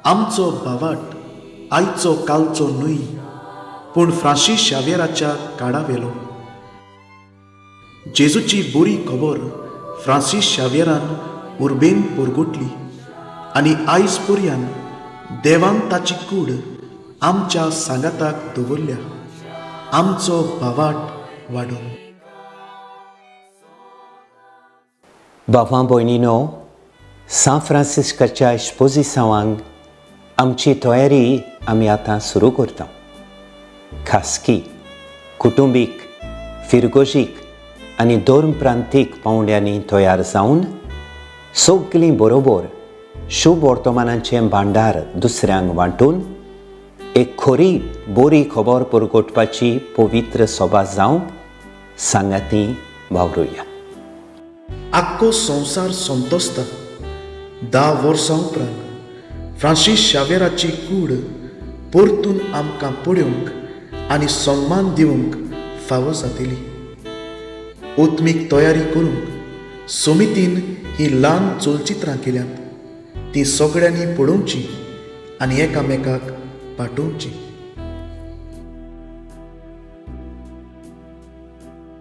आमचो भावार्त आयचो कालचो न्हय, पूण फ्रांसीस शाव्येराच्या काळावेलो. जेजूची बरी खबर फ्रांसीस शाव्येरान उर्बेन परगटली आनी आयज पर्यान देवान ताची कूड आमच्या सांगाताक दवरल्या, आमचो भावार्त वाडोवंक. भावां भयणीनो, सांत फ्रांसिस्काच्या इश्पोजिसांवांक आमची तयारी आमी आतां सुरू करता. खासकी, कुटुंबीक, फिरगोजीक आनी धर्म प्रांतीक पावंड्यांनी तयार जावन सगलीं बरोबर शुभ वर्तमानाचें भांडार दुसऱ्यांक वांटून एक खरी बरी खबर परगटपाची पवित्र सभा जावंक सांगाती वावरुया. आख्खो संवसार संतोसता, 10 वर्सां उपरांत फ्रांसीस शावेराची कूड परतून आमकां पळोवंक आनी सन्मान दिवंक फावो जातली. आत्मीक तयारी करूंक समितीन ही ल्हान चलचित्रां केल्यांत. तीं सगळ्यांनी पळोवची आनी एकामेकाक पाठोवची.